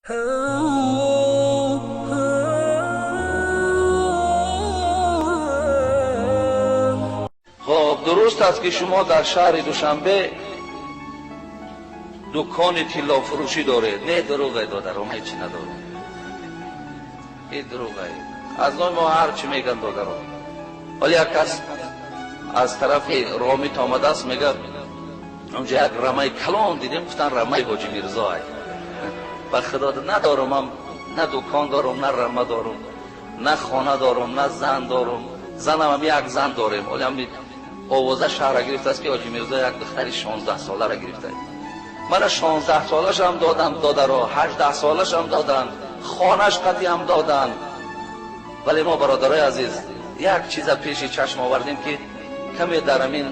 Хуб, дуруст аст ки шумо дар шаҳри Душанбе дукони тиллофурӯшӣ доред? Не, дурӯғе, додарам, ҳеҷ надорам. Ин дурӯғе. Аз номи мо ҳар чӣ мегӯянд, додарам. Вале як кас аз тарафи Ромит омадааст, мегӯяд онҷо як рамаи калон дидем, гуфтанд рамаи Ҳоҷи Мирзо. Ба Худо надорам, ман на дукон дорам, на рама дорам, на хона дорам, на зан дорам. Занам ҳам як зан дорем. Ҳоло ҳам овоза шаҳрро гирифтааст ки Ҳоҷи Мирзо як духтари 16 соларо гирифтааст. Мана 16 солаш ҳам додам додаро, 18 солаш ҳам доданд, хонаш қатъи ҳам доданд. Вале мо, бародарои азиз, як чиза пеши чашм овардем ки каме дар ҳамин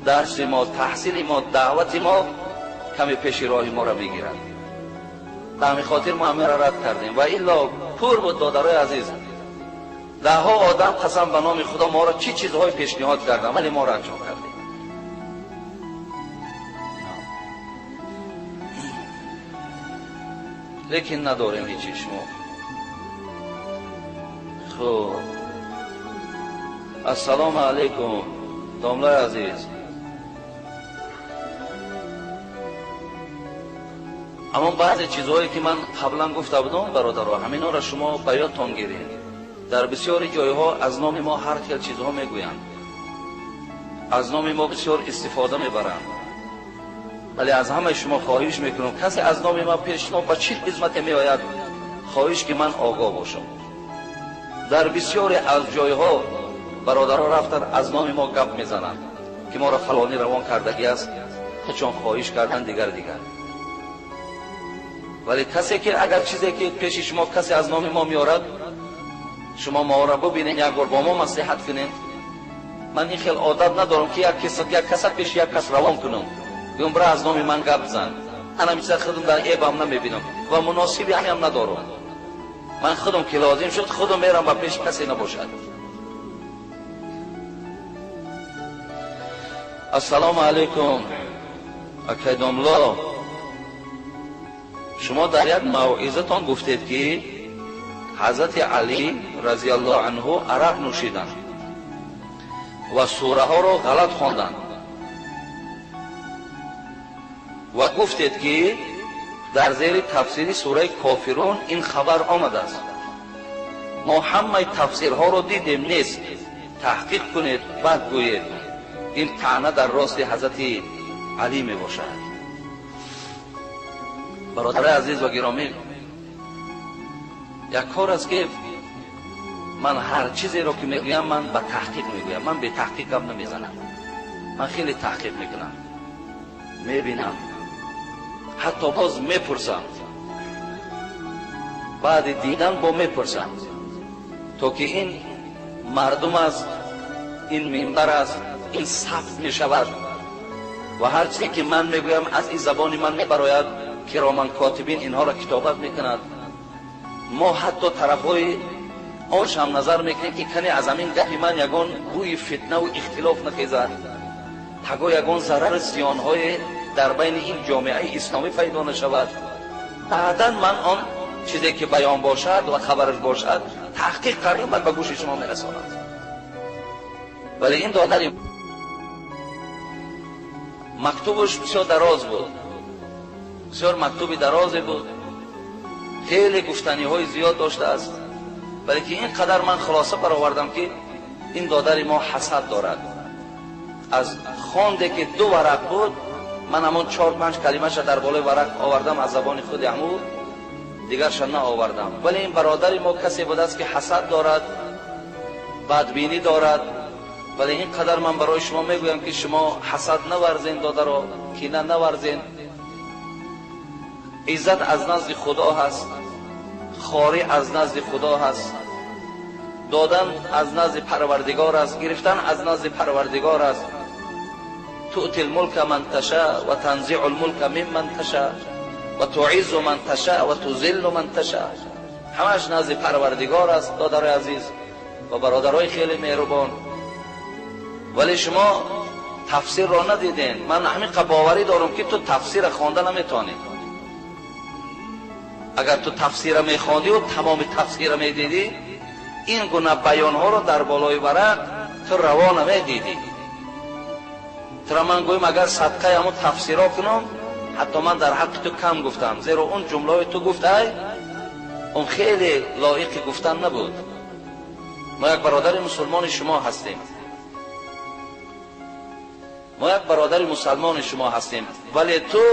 дарси мо, таҳсили мо, даъвати мо каме пеши роҳи моро мегирад. Ба ҳамин хотир мо ҳамаро рад кардем. Ва илло пур буд, додарои азиз. Даҳҳо одам қасам ба номи Худо моро чӣ чизҳое пешниҳод карданд, вале мо рад кардем. Лекин надорем ҳеҷ шумо. Хуб, ассалому алайкум, домлаи азиз. Аммо баъзе чизҳое ки ман қаблан гуфта будам, бародаро, ҳаминҳоро шумо ба ёдтон гиред. Дар бисёри ҷойҳо аз номи мо ҳар хел чизҳо мегӯянд, аз номи мо бисёр истифода мебаранд. Вале аз ҳамаи шумо хоҳиш мекунам, касе аз номи ман пеш шумо ба чӣ хизмате меояд, хоҳиш ки ман огоҳ бошам. Дар бисёре аз ҷойҳо бародаро рафтан аз номи мо гап мезананд ки моро фалонӣ равон кардагӣ аст, чун хоҳиш кардан дигар дигар. Вале касе ки агар чизе ки пеши шумо касе аз номи мо меорад, шумо моро бубинед, як бор бо мо маслиҳат кунед. Ман ин хел одат надорам ки як каса пеши як кас равон кунам, гӯям бира аз номи ман гап зан. Ман ҳамин чиза худам дар эбам намебинам ва муносиби ҳамиам надорам. Ман худам ки лозим шуд, худам мерам ба пеши касе набошад. Ассалому алайкум, акай домло. Шумо дар як мавъизатон гуфтед ки ҳазрати Алӣ разияллоҳу анҳу арақ нӯшиданд ва сураҳоро ғалат хонданд ва гуфтед ки дар зери тафсири сураи Кофирун ин хабар омадааст. Мо ҳамаи тафсирҳоро дидем, нест. Таҳқиқ кунед, баъд гӯед. Ин таъна дар рости ҳазрати Алӣ мебошад. Бародари азиз ва гиромӣ, як кор аст ки ман ҳар чизеро ки мегӯям, ман ба таҳқиқ мегӯям. Ман бе таҳқиқ гап намезанам. Ман хеле таҳқиқ мекунам, мебинам, ҳатто боз мепурсам. Баъди дидан бо мепурсам, то ки ин мардум аст, ин минбар аст, ин сабт мешавад ва ҳар чизе ки ман мегӯям аз ин забони ман мебарояд. Кироман котибин инҳоро китобат мекунад. Мо ҳатто тарафҳои онш ҳам назар мекунем ки кане аз ҳамин гапи ман ягон бӯи фитнаву ихтилоф нахезад, таго ягон зарару зиёнҳое дар байни ин ҷомеаи исломӣ пайдо нашавад. Баъдан ман он чизе ки баён бошад ва хабараш бошад таҳқиқ кардам, баъд ба гӯши шумо мерасонад. Вале ин додари мактубаш бисёр дароз буд, бисёр мактуби дарозе буд, хеле гуфтаниҳои зиёд доштааст. Вале ки ин қадар ман хулоса баровардам ки ин додари мо ҳасад дорад. Аз хонде ки ду варақ буд, ман ҳамон 4-5 калимаша дар болои варақ овардам аз забони худи ҳаму, дигарша наовардам. Вале ин бародари мо касе будааст ки ҳасад дорад, бадбинӣ дорад. Вале ин қадар ман барои шумо мегӯям ки шумо ҳасад наварзен, додаро, кина наварзен. Иззат аз назди Худо ҳаст, хорӣ аз назди Худо ҳаст, додан аз назди Парвардигор аст, гирифтан аз назди Парвардигор аст. تؤتي الملك من تشاء وتنزع الملك ممن تشاء وتعز من تشاء وتذل من تشاء. همش نزد پروردگار است دادرای عزیز و برادرای خیلی مهربان. ولی شما تفسیر را ندیدین. من همین باوری دارم که تو تفسیر خوانده نمیتونی. Агар ту тафсира мехондӣ ва тамоми тафсира медидӣ, ин гуна баёнҳоро дар болои варақ ту раво намедидӣ. Тура ман гӯем агар садқаи ҳамон тафсиро кунам, ҳатто ман дар ҳаққи ту кам гуфтам, зеро он ҷумлаҳои ту гуфтай, он хеле лоиқи гуфтан набуд. Мо як бародари мусулмони шумо ҳастем. Мо як бародари мусулмони шумо ҳастем. Вале ту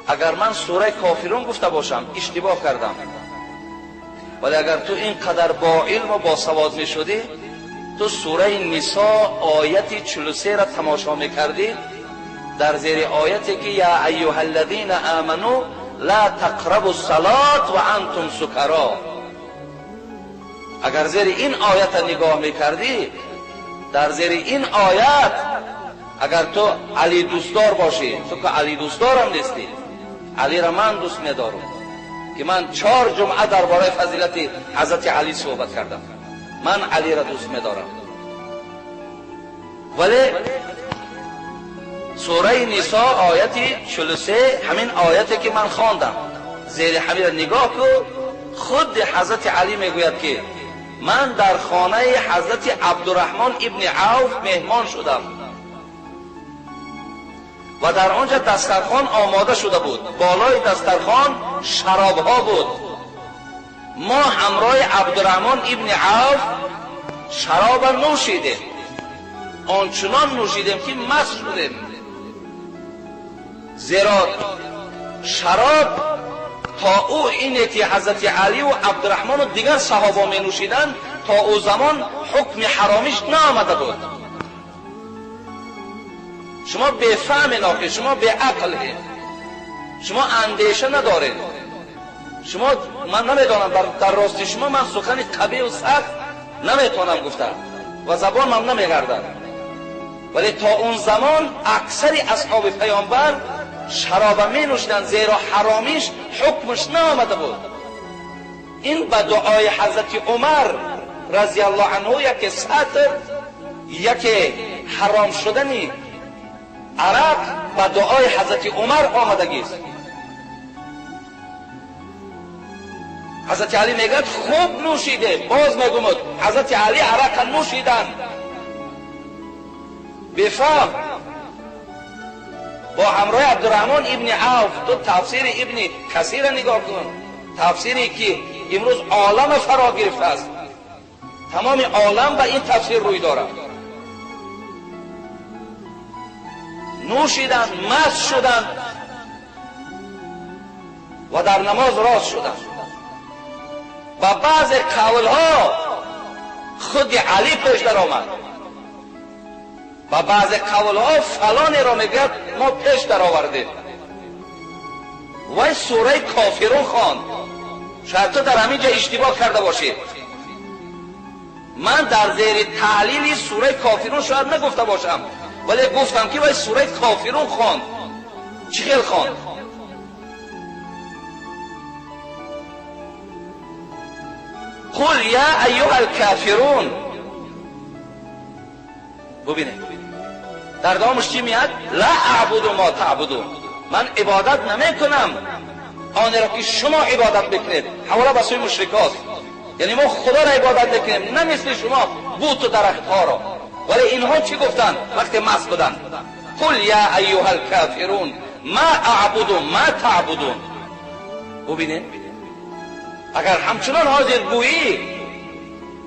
агар ман сураи кофирун гуфта бошам, иштибоҳ кардам. Вале агар ту ин қадар бо илму бо савод мешудӣ, ту сураи Нисо ояти 43 ра тамошо мекардӣ, дар зери ояте ки я айюҳаллазина аману ла тақрабу ссалот ва антум сукаро. Агар зери ин оята нигоҳ мекардӣ, дар зери ин оят агар ту Али дӯстдор бошӣ, ту ки Али дӯстдорам нестӣ, Алиро ман дӯст медорам, ки ман 4 ҷумъа дар бораи фазилати ҳазрати Али суҳбат кардам. Ман Алиро дӯст медорам. Вале сураи Нисо ояти 43, ҳамин ояте ки ман хондам, зери ҳаминро нигоҳ кун, худи ҳазрати Али мегӯяд ки ман дар хонаи ҳазрати Абдурраҳмон ибни Авф меҳмон шудам ва дар он ҷо дастархон омода шуда буд. Болои дастархон шаробҳо буд. Мо ҳамроҳи Абдурраҳмон ибни Авф шароба нӯшидем, ончунон нӯшидем ки маст шудем, зеро шароб то ӯ ине ки ҳазрати Алӣ ва Абдурраҳмону дигар саҳобо менӯшиданд, то ӯ замон ҳукми ҳаромиш наомада буд. Шумо бефаҳмед, охир шумо беақлед, шумо андеша надоред. Шумо, ман намедонам, дар рости шумо ман сухани қабиҳу сахт наметавонам гуфта ва забонам намегардад. Вале то он замон аксари асҳоби паёмбар шароба менӯшиданд, зеро ҳаромиш ҳукмаш наомада буд. Ин ба дуои ҳазрати Умар разияллоҳу анҳу яке сатр, яке ҳаром шудани арақ ба дуои ҳазрати Умар омадагист. Ҳазрати Али мегӯяд хуб нӯшиде, боз мегӯмуд ҳазрати Али арақа нӯшиданд. Бефаҳм бо ҳамроҳи Абдурраҳмон ибни Авф. Ту тафсири ибни Касира нигоҳ кун, тафсире ки имрӯз олама фаро гирифтааст, тамоми олам ба ин тафсир рӯй дорад. Нӯшиданд, маст шуданд ва дар намоз рост шуданд. Ба баъзе қавлҳо худи Али пеш даромад, ба баъзе қавлҳо фалонеро мегӯяд мо пеш даровардем. Вай сураи кофирун хонд. Шояд ту дар ҳамин ҷо иштибоҳ карда бошӣ. Ман дар зери таҳлили сураи кофирун шояд нагуфта бошам, вале гуфтам ки вай сураи кофирун хонд. Чӣ хел хонд? Қул я айюҳал кафирун. Бубинед, дар давомаш чӣ меяд? Ла аъбуду мо таъбудун. Ман ибодат намекунам онеро ки шумо ибодат мекунед. Ҳавола ба сӯи мушрикост. Яъне мо худоро ибодат мекунем, на мисли шумо буту дарахтҳоро. Вале инҳо чӣ гуфтанд вақте маст буданд? Қул я айюҳал кафирун ма аъбуду ма таъбудун. Бубинед, агар ҳамчунон ҳозир гӯӣ,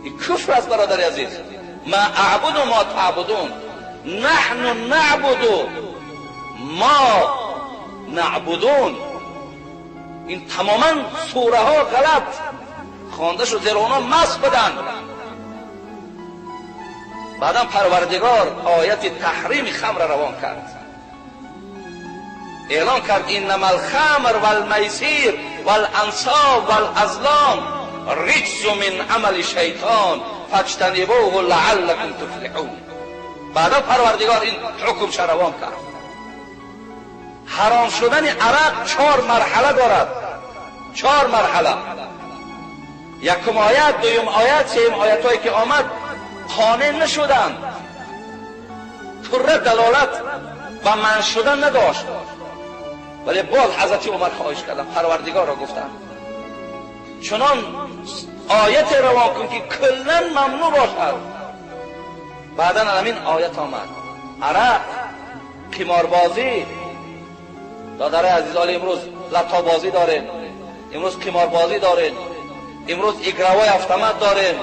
ин куфр аст бародари азиз. Ма аъбуду ма таъбудун, наҳну наъбуду ма наъбудун. Ин тамоман сураҳо ғалат хонда шуд, зеро онҳо маст буданд. Баъдан Парвардигор ояти таҳрими хамра равон кард, эълон кард иннама алхамр валмайсир валансоб валазлом риҷсу мин амали шайтон фаҷтанибуҳу лааллакум туфлиҳун. Баъдан Парвардигор ин ҳукмша равон кард. Ҳаром шудани арақ 4 марҳала дорад. 4 марҳала. Якум оят, дуюм оят, сеюм оятҳое ки омад қонеъ нашуданд, пурра далолат ба манъ шудан надошт. Вале боз ҳазрати Умар хоҳиш карданд, Парвардигорро гуфтанд چنان آیت روان کن که کلا ممنوع باشد. بعدا همین آیت آمد. عرق، قماربازی، دادر عزیزال امروز لطابازی داریم، امروز قماربازی داریم، امروز اگروای افتمت داریم.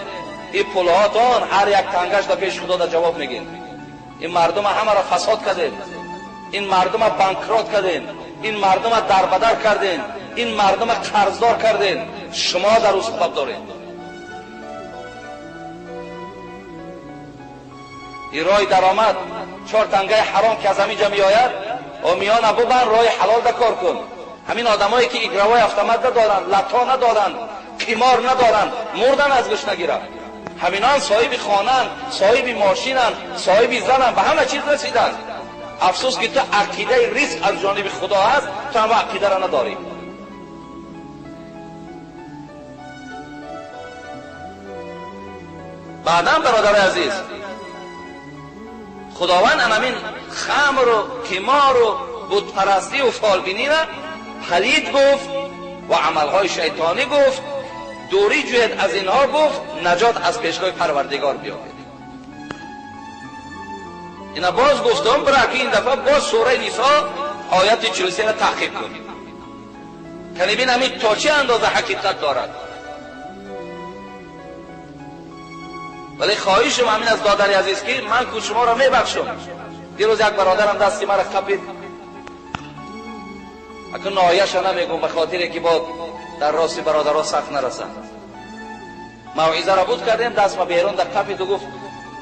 این پولهاتان هر یک تنگش در پیش خدا در جواب میگین. این مردم همه را فساد کردین، این مردم بانکرات کردین، این مردم دربدر کردین، این مردم قرضدار کردین. شما در او سبب دارین. این رای درآمد 4 تنگه حرام که از همینجا میآید و میان ببند، رای حلال ده کار کن. همین آدمایی که اگروای افتمد ندارن، لطا ندارن، قمار ندارن، مردن از گوش نگیرن. همینان صاحب خانن، صاحب ماشینن، صاحب زنن، به همه چیز رسیدن. افسوس که تو عقیده ریسک از جانب خدا هست، تو هم عقیده را نداری. بعدا برادر عزیز، خداوند همین خمر و قمار و بتپرستی و فالبینی را پلید گفت و عملهای شیطانی گفت، دوری جوید از اینها گفت، نجات از پیشگاه پروردگار بیابید. اینا باز گفتم برای که این دفعه باز سوره نساء آیت 43 را تحقیق کنید که ببین همین تا چه اندازه حقیقت دارد. ولی خواهشم همین از دادر عزیز که من که شما را میبخشم. دیروز یک برادرم دستی مرا قپید، اکنون ناحیه‌اش نمیگم به خاطر که با در راست برادرها سخت نرسند. موعظه را بود کردیم، دست ما بیرون در قپید و گفت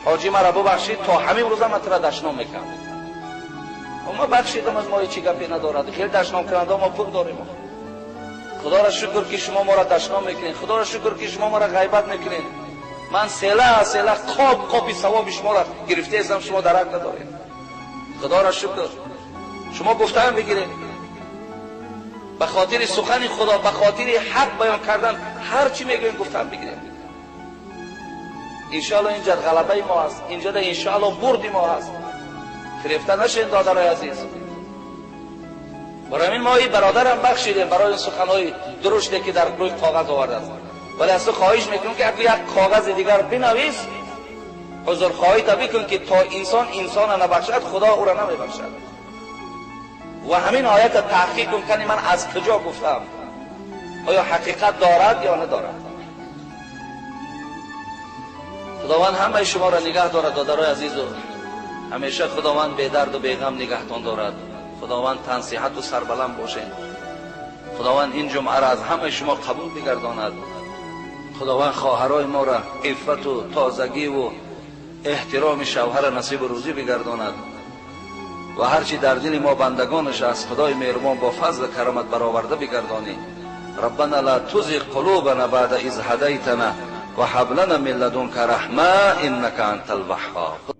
حاجی مرا ببخشید، تا همین روزم من تو را دشنام میکنم. ما بخشیدم، از ما چی گپی ندارد، خیلی دشنام کننده ما پول داریم. خدا را شکر که شما ما را دشنام میکنید، خدا را شکر که شما ما را غیبت میکنید. من سیله سیله قاب قابی ثواب شما را گرفته هستم، شما درک ندارید. خدا را شکر. شما گفتم بگیرید به خاطر سخن خدا، به خاطر حق بیان کردن هر چی میگویم گفتم بگیرید. انشاءالله اینجا غلبه ما هست، اینجا انشاءالله برد ما هست. فریفته نشین دادرای عزیز. برای همین ما این برادرم بخشیدیم برای این سخنهای درشتی که در روی کاغذ آورده است. ولی از تو خواهش میکنم که اگه یک کاغذ دیگر بنویس، عذرخواهی تا بکن که تا انسان انسان نبخشد خدا او را نمیبخشد. و همین آیت تحقیق کن که من از کجا گفتم، آیا حقیقت دارد یا ندارد. خداوند همه شما را نگه دارد دادرای عزیز، و همیشه خداوند به درد و به غم نگهتان دارد. خداوند تن صحت و سربلند باشین. خداوند این جمعه را از همه شما قبول بگرداند. خداوند خواهرای ما را عفت و تازگی و احترام شوهر نصیب و روزی بگرداند و هرچی در دل ما بندگانش از خدای مهربان با فضل کرامت برآورده بگردانی. ربنا لا تزغ قلوبنا بعد إذ هديتنا وهب لنا من لدنك رحمة إنك أنت الوهاب.